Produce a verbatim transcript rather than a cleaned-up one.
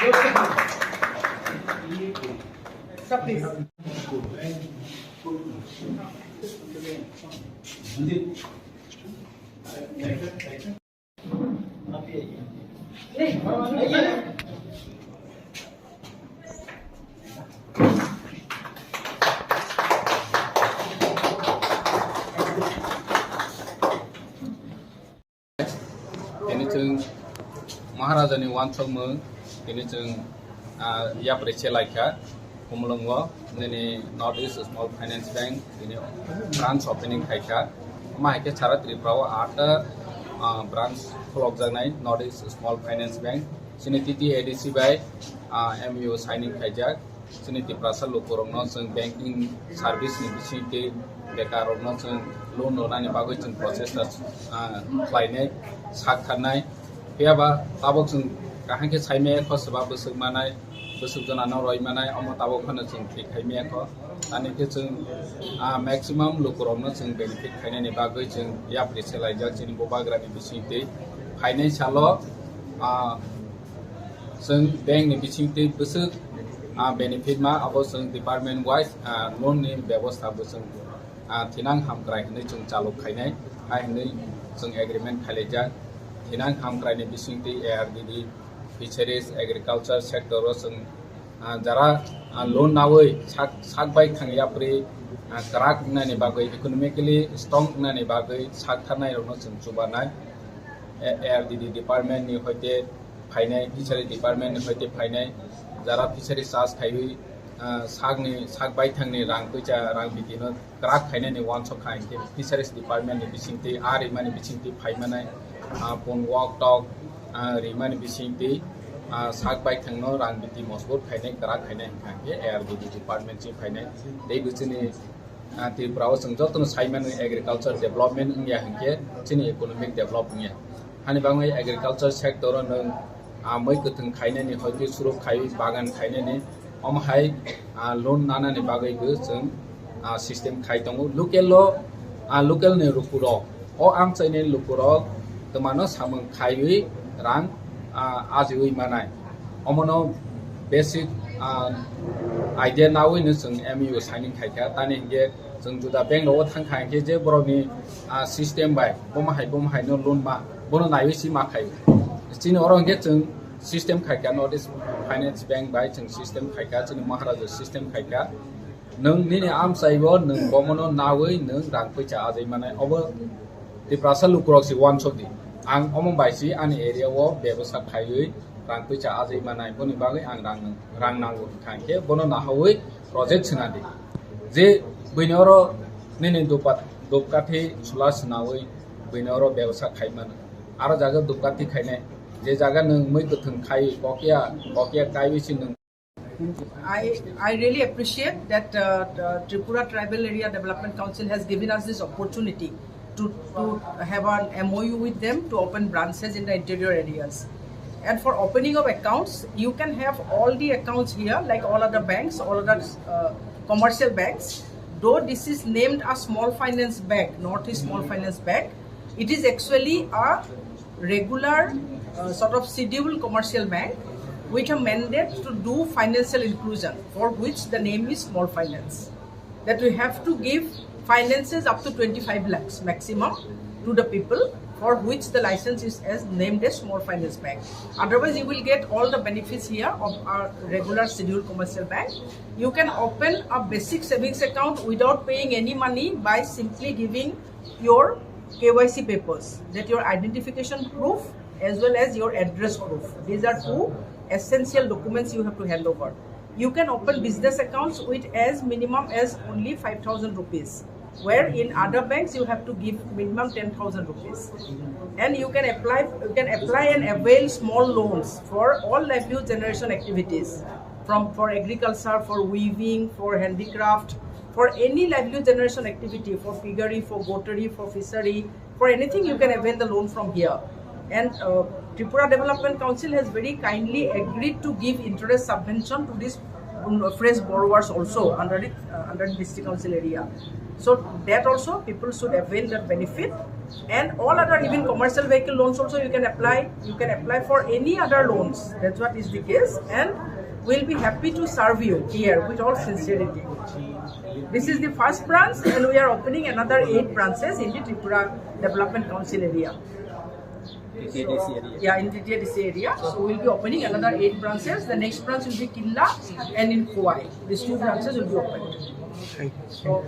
Tini chwng Maharajani wansukmung, tini chwng, ah, yapri se laikha, Khumulwngo, nini North East Small Finance Bank, tini branch opening khaikha. Omo hai khe sara Tripura o atta, ah, branch khulokjaknai North East Small Finance Bank. Chini T T A D C bai, ah, M O U signing khaijak. Chini Tiprasa lukurokno chwng banking service ni bisingtwi bekarrokno chwng loan rwnani bagwi chwng process ta, ah, khlainai, sak tharnai. Phiyaba tabuk chwng kaham khe saimaya kho, swba bwswk manai, bwswk jonano roi manai, omo tabuk phano chwng thik khaimaya kho. Ani khe chwng, ah, maximum lukurokno chwng benefit khainani bagwi chwng yapri se laijak chini bubagrani bisingtwi. Phainai salo, ah, chwng bank ni bisingtwi bwswk, ah, benefit ma, abo chwng department wise, ah, loan ni bebosta bo chwng, ah, thinang hamkrai hinwi chwng chalok khainai, hai hinwi chwng agreement khailaijak. Thinang hamkrai ni bisingtwi A R D D, fisheries, agriculture sector o chwng, ah, jara, ah, loan nawi sak, sak bai thang yapri, ah, kwrak wngnani bagwi, economically strong wngnani bagwi sak tharnai rokno chwng chubanai. A R D D department ni hoite phainai, fishery department ni hoite phainai, jara fishery charge khaiwi, ah, sakni, sak baithangni rang puisa, rang bitino kwrak khainani wansuk kha hinkhe fisheries department ni bisingtwi, ah, rimani bisingtwi phaimanai, ah, pun wok tok, ah, rimani bisingtwi, ah, sak baithangno rang biti mosbut khainai, kwrak khainai hinkha hinkhe A R D D department si phainai. Tei bo chini, ah, Tripura o chwng jotono saimano agriculture development wngya hinkhe chini economic develop wngya. Hani bagwi agriculture sector o nwng, ah, mui kwthwng khainani, hoite suruk khai bagan khainani, omo hai, ah, loan nanani bagwi bo chwng, ah, system khai tongo. Local o, ah, local ni lukurok, o amchaini lukurok twmano samung khaiwi rang, ah, ajiwi manai. Omono basic, ah, idea nawino chwng M O U signing khaikha. Tani hinkhe chwng juda bank rogo thangkha hinkhe je borokni, ah, system bai bomo hai bomo haino loan ma, bono naiwi si ma khai. Chini oro hinkhe chwng system khaikha, North East Finance Bank bai chwng system khaikha, chini Maharaja system khaikha. Nwng nini amchaibo nwng bomono nawi nwng rang puisa ajai manai. Obo Tiprasa lukurok si wansuk di. Ang omo bai si ani area o bebosa khaiwi rang puisa ajai manai. Boni bagwi ang rang, rang nango hinkha hinkhe bono nahawi project swnadi. Je buini oro nini dupat, dupkathi chwla swnawi buini oro bebosa khai mano. Aro jaga dupkathi khainai. Je jaga nwng mui kwthwng khai kokya, kokya kaiwi si nwng I, I really appreciate that uh, the Tripura Tribal Area Development Council has given us this opportunity to, to have an M O U with them to open branches in the interior areas. And for opening of accounts, you can have all the accounts here, like all other banks, all other uh, commercial banks. Though this is named a small finance bank, Northeast Small Finance Bank, it is actually a regular uh, sort of scheduled commercial bank with a mandate to do financial inclusion, for which the name is small finance. That we have to give finances up to twenty-five lakhs maximum to the people for which the license is as named as small finance bank. Otherwise, you will get all the benefits here of our regular scheduled commercial bank. You can open a basic savings account without paying any money by simply giving your K Y C papers, that your identification proof as well as your address proof. These are two essential documents you have to hand over. You can open business accounts with as minimum as only five thousand rupees, where in other banks you have to give minimum ten thousand rupees. And you can apply, you can apply and avail small loans for all livelihood generation activities, from, for agriculture, for weaving, for handicraft, for any livelihood generation activity, for piggery, for goatery, for fishery, for anything you can avail the loan from here. And uh, Tripura Development Council has very kindly agreed to give interest subvention to these um, fresh borrowers also under the, uh, under the district council area. So that also people should avail that benefit. And all other, even commercial vehicle loans also you can apply. You can apply for any other loans. That's what is the case. And we'll be happy to serve you here with all sincerity. This is the first branch, and we are opening another eight branches in the Tripura Development Council area. T T A D C area. Yeah, in T T A D C area. So we'll be opening another eight branches. The next branch will be Kinla and in Khowai. These two branches will be opened. So